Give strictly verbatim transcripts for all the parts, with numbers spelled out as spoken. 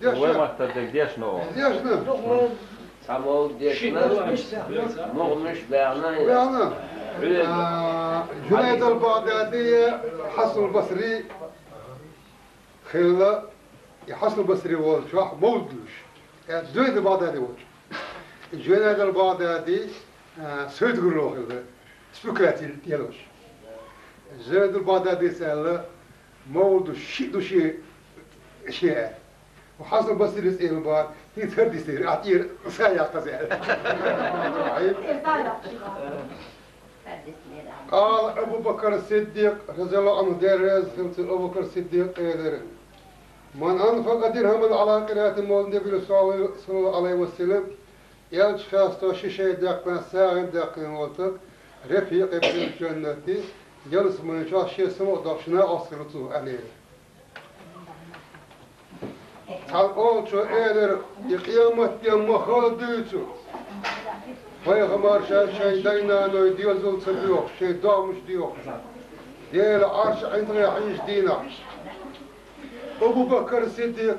Деш вай я. Маттар дег дешна оха. Дешна. Цхьа мовлид дешна, мугӀ муш баьхна. Баьхна. Хьоьга. А, Жунайд ал-БагӀдади, Хьасан ал-Басри хилла, и Хьасан ал-Басри волчохь мовлид луш. Э, Жунайд ал-БагӀдади волчу. И Жунайд ал-БагӀдади, а, суьйдагур хилла, спекуляци делош. Жунайд ал-БагӀдадис аьлла, мовлид шиъ ду шен, шен аьлла. Ва Хьасан Басрис аьлла бара, хӀинца хӀара дисира, ахь тӀера са яккха еза аьлла. Къала Абу Бакр Сиддикъ, разияллаху Ӏанху, Дела реза хилла цунна, Абу Бакр Сиддикъ элира: «Ман анфакъа дирхӀаман Ӏала къираати мавлидин Наби саллаллаху Ӏалайхи ва саллам». Элча хестош ши шай даьккхина, сагӀина даьккхина волу стаг, рефикъи фил жаннати, ялсамани чохь шен самукъадоккхуш накъост хир ву цо, аьлла. Цхьана олучо элира: «И къематде ма хала дуьйцу, пайхамарша шайн дай-наной доьзал ца доьхуш, шайн догӀмаш доьхуш, Делан Ӏарш ӀиндагӀехь Ӏийначу дийнахь». Абу Бакр Сиддикъ,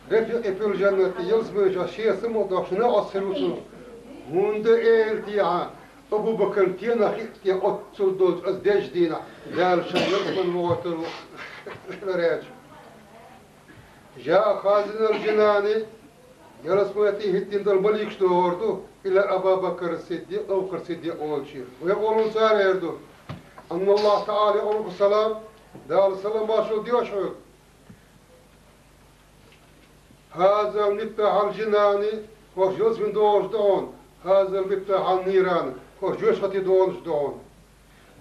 рефикъи фил жаннати, ялсамани чохь шен самукъадоккхуш накъост хир ву цо. ХӀунда аьлла техьа, Абу Бакр тӀенах хиъна оццул долчу аса дезачу дийнахь, Дала шен ялсамани вохуьйтур ву хиларехь. Жаа хазинал жинани, ялсамани тӀе хӀиттина долу маликаш догӀур ду, ила Аба Бакр Сиддикъ, Абу Бакр Сиддикъ волчу. Вай къолун цара эр ду: «Анналлаху Таала якъулу салам, Дала салам маршалла доьшу хьоьга. Хазал мифтахьал жинани, хӀорш ялсамани догӀуш ду хьуна, хазал мифтахьал нирани, хӀорш жоьжахати догӀуш ду хьуна.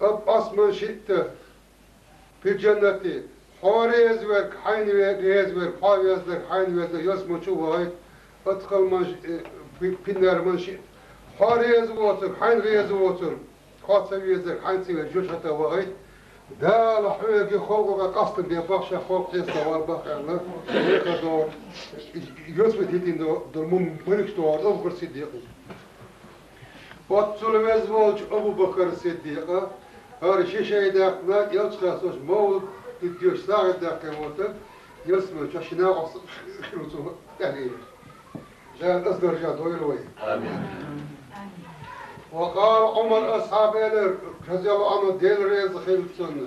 Аб асман шиъта фи жаннати, хьо реза верг, хьайна ве-, реза верг, хьо веза дерг, хьайна веза дерг, ялсамани чу вахийта, адхал ман ши-, э, фи-, финнар ман шиъта, хьо реза воцург, хьайна реза воцург, хьо ца везарг, хьайна ца везарг, жоьжахати вахийта. Дала хьоьга халкъо къастам бен бах, ша халкъ хьеста ван бах», аьлла, хьекха догӀу, ялсамани тӀе хӀиттина долу маликаш догӀу Абу Бакр Сиддикъ. Оццул веза волчу Абу Бакр Сиддикъа, хӀара ши шай даьккхина, элча хестош мовлид доьшуш сагӀина даьккхина волу стаг, ялсамани чохь шен накъост хир ву цо, аьлла. Дала аса даржехь дойла вай. Амин. Ва къала Ӏумар асхьаб элира, разияллаху Ӏанху, Дела реза хилла цунна: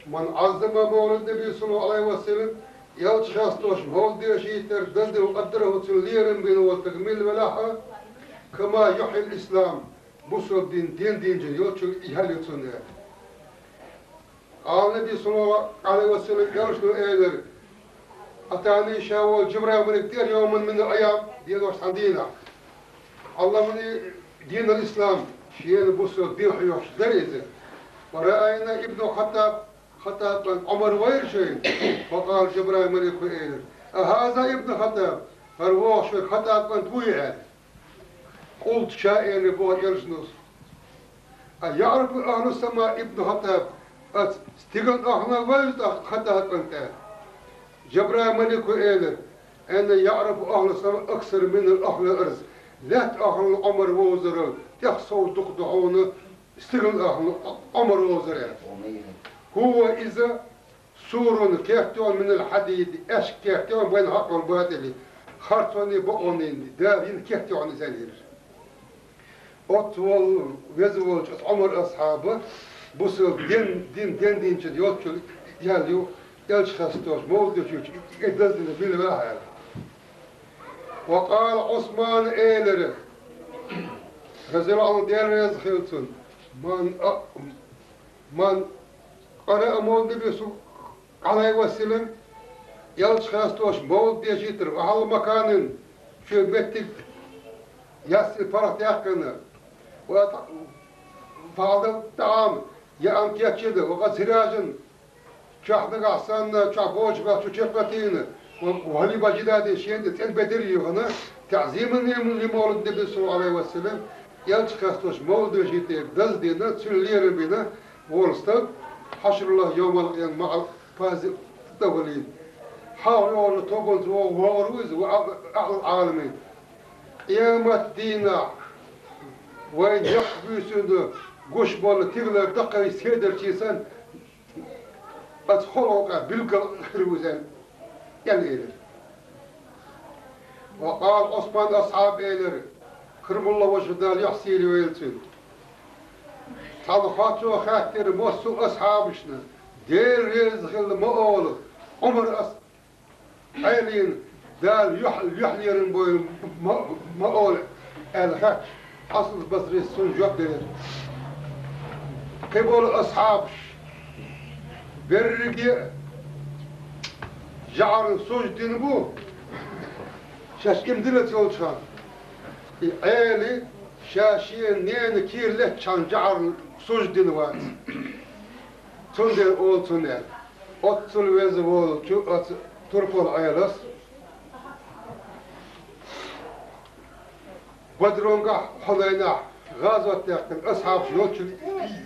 «Ман Ӏаззама мавлидан Наби саллаллаху Ӏалайхи ва саллам», элча хестош мовлид дешийта даза дина, къаддараху, цуьнан лерам бина волу стаг мила велахь а, «кама юхьйил ислам», бусалба дин, дин динчун йолчу ял ю цунна. Къала Наби саллаллаху Ӏалайхи ва саллам, элчано элира: «Атани», ша волу Жабраил малик тӀера, «йовман минал айям», денош цхьана дийнахь. «Ӏалламани динал ислам», шена бусалба дин хьоьхуш дара иза. «Ва раайна ибну Хаттаб», Хаттаб кӀант Ӏумар вайра шайна. «Фа къала Жабраил малико», элира: «А хаза ибну Хаттаб, хӀара вогӀуш верг Хаттаб кӀант вуй?» аьлла. «Къулту», ша элира боху элчано: «А яӀрифу ахлу сама ибну Хаттаб, ас стигалан ахланаш вевза тӀаккха Хаттаб кӀант?» аьлла. Жабраил малико элира: «Инна яӀрифу ахлу сама аксару мин ахлил арз». Лаьттан ахланаш Ӏумар вовзарал тӀех сов дукха ду хьуна стигалан ахланаш Ӏумар вовзар аьлла. «ХӀува», иза, «сурун», керт ю хьуна, «минал хьадиди», аьшка керт ю хьуна, «байна хьакъ вал батӀили», харцонний, бакъонний, Дала йина керт ю хьуна иза, аьлла. Оццу волу веза волчу оцу Ӏумар асхьаба бусалба дин, дин, дин динчун йолччул ял ю, элча хестош мовлид дешийта, и даза дина мила велахь а аьлла. Ва къала Ӏусмана элира, разияллаху Ӏанху, Дела реза хилла цунна: «Ман а-, ман къараа мавлидан Наби саллаллаху Ӏалайхи ва саллам», элча хестош мовлид дешийтар, «ва ахьалла маканин», шен меттиг яьссина, паргӀат яьккхина, «ва атӀ-, фа аътӀа тӀаам», яа кечдина, «ва къад сиражан», чохь нагахь санна, чохь боцуш бац, чу чекхбатийна, «ва, ва хьалиба жидадин», шена тӀе цӀена бедар а йохийна, «таӀзиман ли мавлидин Наби саллаллаху Ӏалайхи ва саллам», элча хестош мовлид дешийта даза дина, цуьнан лерам бина волу стаг, «хьашруллахи йовмал къиямати маӀал фаизин аввалин». Хьалха йогӀучу тобанца вогӀур ву иза, ва аъ-, аълал Ӏаламин. Къематдийнахь вайн яккха буьйсанна гуш болу тигалара даккхий седарчий санна, оцу халкъан билггал хир ву иза, аьлла элира. وقال عثمان أصحاب элира, كرم الله وجهه, Дала юхь сийле йойла цун. Цхьана харцо хаьттира массо а асхьабашна, Дела реза хилла ма ола, Ӏумар ас Ӏелина, Дала юхь, юхь лерина бойла ма, ма ола, аьлла хаьттача, Хьасан аль-Басрис цунна жоп делира: кхыбола асхьабаш берриге а жӀарна сужда дина бу, шаьш иман диллац йолча хана. И Ӏели ша шен ненан кийра леттача хана жӀарна сужда дина вац. Цундела ола цунна аьлла. Оццул веза волчу оцу турпал Ӏелас Бадрунгахь, Хьунайнахь гӀазот даьккхина асхьабаш йолчу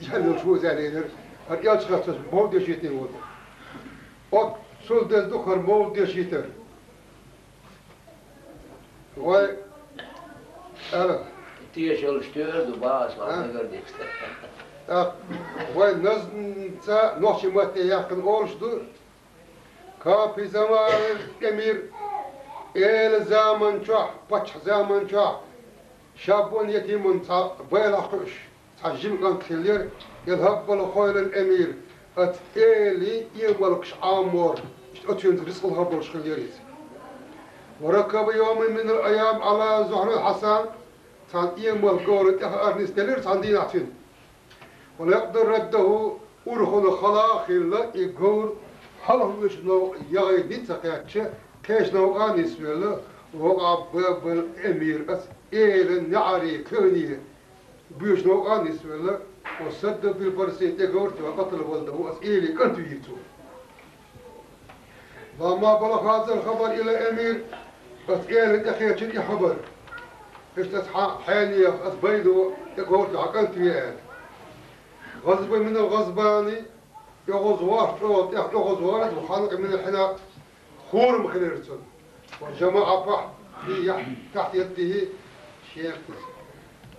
яьлла йолуш ву иза аьлла элира. ХӀара элча хасташ мовлид дешийта волу. Оццул деза ду хӀара мовлид дешийтар. Вай, ала. Тешаллаш тоьар ду, бахьа ас ван А? Дагардийца. ТӀаккха вай назмаца нохчийн матте яьккхина олуш ду: كان في زمان الأمير, эла заман чохь, паччахь заман чохь, شاب يتيم, цхьа байлахь кхуьуш, цхьа жима кӀант хиллера, يلهب الخيل الأمير, оцу элан эмалкаш Ӏамор, иштта оцуьнца рицкъ лахар долуш хиллера иза. وركب يوما من الأيام على ظهر الحصان, цхьана эмалан говран тӀе хаар нисделира цхьана дийнахь цуьнан. ولم يقدر رده, урхалла хала а хилла, и говр хьалха воьдучу новкъа яхийта ницкъ ца кхаьчча, кхечу новкъа а нисвелла, ووقع باب الأمير, оцу элан неӀарийн кевне боьдучу новкъа а нисвелла, وسد بالفرس, тӀе говр тоьхна, قتله, валла ду, оцу элан кӀант вийра цо. لما بلغ هذا الخبر إلى الأمير, оцу элана тӀекхечира и хабар. Иштта аса хьан хьенех, аса байна, тӀе говр тоьхна кӀант ве аьлла. غضب من الغضبان, оьгӀазвахара чӀогӀа тӀех оьгӀазвахара, وخنق من الحنق, хурам хилира цунна. وجمع فاه في تحت يده, шен кхуза.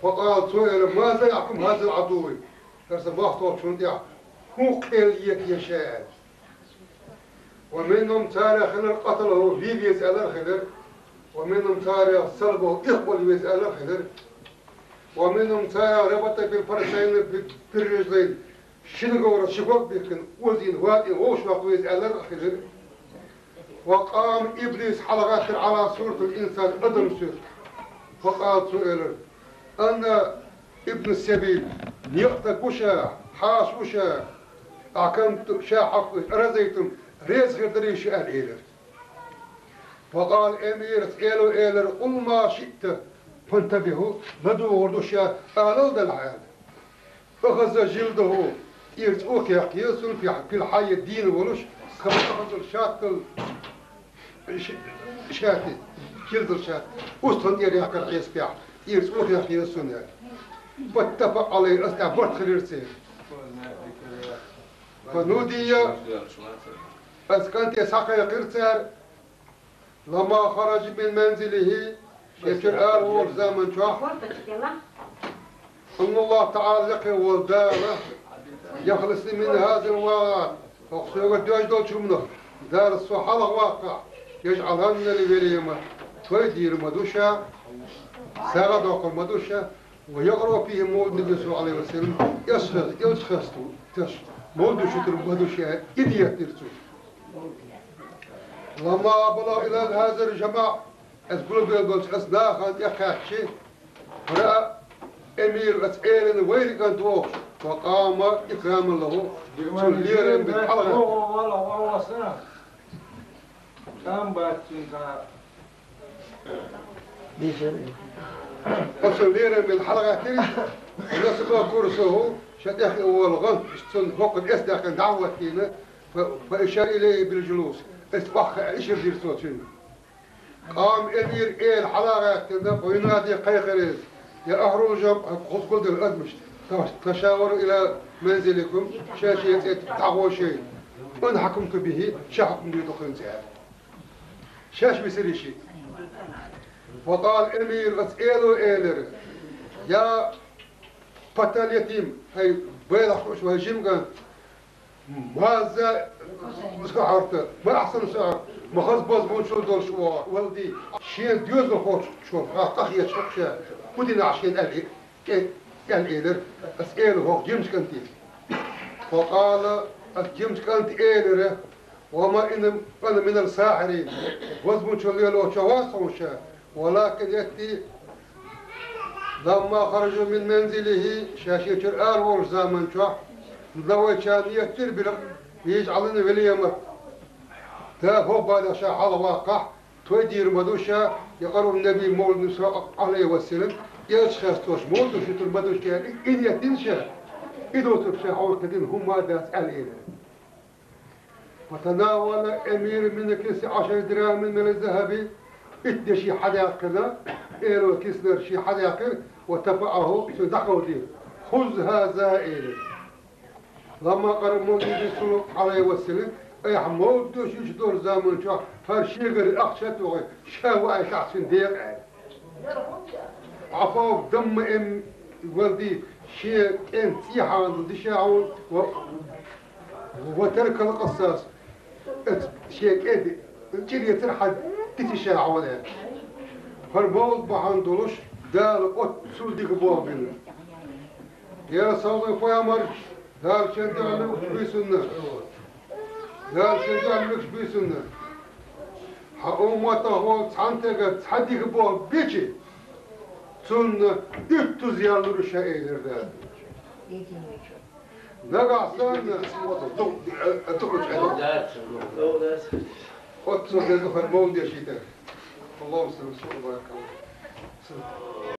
فقال, цо элира: ماذا يحكم هذا العدو؟ ХӀара сан мохк долчунна тӀехь хӀун кхел ета еза ша аьлла. ومنهم, царех хилира, قتله, вийна веза аьлларг хилира. ومنهم, царех, سلبه, ирхъолла веза аьлларг хилира. ومنهم, царех, ربط بالفرسين بالرجلين, шина говрах ши ког бихкина, озийна ватӀе вовшах веза аьлларг а хилира. وقام إبليس, хьалагӀаттира, على صورة الإنسان, адам суьрта. فقال, цо элира: أنا ابن السبيل, некъа стаг ву ша, хьаша ву ша, أحكمت, ша хьакъ ву, رضيتم, реза хир дарий шу аьлла элира. فقال الأمير, эло элира: قل ما شئت فانتبه, ладугӀур ду ша, алал делахь аьлла. أخذ جلده, тӀера цӀух яьккхира цунна, في الحي, дийна волуш, كما أخذ الشاة, ш-, шаьтта, جلد الشاة, устагӀа тӀера яьккхира хьесапехь, тӀера цӀух яьккхира цунна аьлла. فاتفق عليه, аса тӀехь барт хилира церан. فنودي, аса кӀанте схьакхайкхира цара, لما خرج من منزله, шен чуьра ара волчу заман чохь, أن الله تعالى, лекха волу Дала, يخلصني من هذه الواقعة, хӀокху соьга доьжна долчу хӀуманах Дала со хьалха ваккхахь, يجعلن لي وليمة, той дийр ма ду ша, сагӀа доккхур ма ду ша, ويقرأ فيه مولد النبي صلى الله عليه وسلم, элча хест-, элча хесташ, мовлид дешийтур ма ду ша, и ниет дира цо. لما بلغ إلى هذا الجمع, аса гулбелла болчу аса нахана тӀекхаьчча, رأى الأمير, аса элана вайра кӀант вогӀуш, وقام إكراما له, цунна лерам бина хьалагӀаьттира. Оцу лерам бина хьалагӀаьттира, ونصب كرسيه, шен тӀехь волу гӀант, цунна хӀокхуьнан эс даьккхина дӀа а хӀоттийна, ف-, فأشار إليه بالجلوس, аса охьахаа ишар дира цо цуьнга. قام الأمير, эла хьалагӀаьттина, وينادي, кхайкхира иза: يا أهل الجمع, хӀокху гулделла адамаш, تشاوروا إلى منزلكم, шайн-шайн цӀе дӀагӀо шайна, أنا حكمت به, ша хьукам дийр ду кхуьнца аьлла. Шаьш висира шиъ. وقال الأمير, аса эло элира: يا فتى اليتيم, хӀай байлахь кхуьуш вай жима кӀант, ماذا سحرت، ما أحسن سحرك, Ма хаза бозбуунчалла долуш ву, валди, шен доьзалхочо хьакъ къахеташ хӀокху ша, хӀун дина ахь шена аьлла, кӀе-, аьлла элира, аса элира хӀокху жимачу кӀанте. Ва къала, аса жимачу кӀанте элира, ва ма ина, ана минас-сахьирин, бозбуунчалла лелочохь вац хьуна ша, валакин етти, ламма хараджу мин манзилихи, ша шен чуьра ара волчу заман чохь, лавайчарна еттира бира, вижа Ӏалина велемат. Да хӀокху бадахь ша хьалаваккхахь, той дийр ма ду ша, я къару Наби мовлид ма ду ша, Ӏалайхи ва саллам, элча хестош мовлид ду шуьтур ма ду ша, и, и ниет дина ша, и доцург ша хьуна кхин дина хӀума ма дац аьлла элира. Ва танавала эмир мин киси Ӏашара дирахьамин мин захаби, итт де шен хьадаьккхина, эро киснар шен хьадаьккхира, ва тафаӀаху, цуьнан дӀакховдийра. Хуз хаза элира. Ламма къара мовлид Расул Ӏалайхи ва саллам, айхьа мовлид ду шуьтур заман чохь, хӀара шегара ахча а тухий, ша ваийтахь цуьнан декъа аьлла. Ӏафав дамма эм валди, шен кӀентан цӀий хьалха дишехь хьуна, ва, ва таракал къассас, оцу шен кӀентан чӀир эцира хьан дитиша хьуна аьлла. ХӀара мовлид бахьана долуш, Дала оццул дика болх бина. Я саллаллаху Ӏалайхи ва саллам, Дала шен дуьхьал луьйш буьйсанна. Дала шен дуьхьал луьйш буьйсанна. Хьан умматах волу цхьаннега цхьа дика болх бичи, цунна уьттаза ял лур ю ша, элира Дала. Нагахь санна, оццул деза хӀара мовлид дешийта. Аллахумма салли ва саллим, баракаллаху.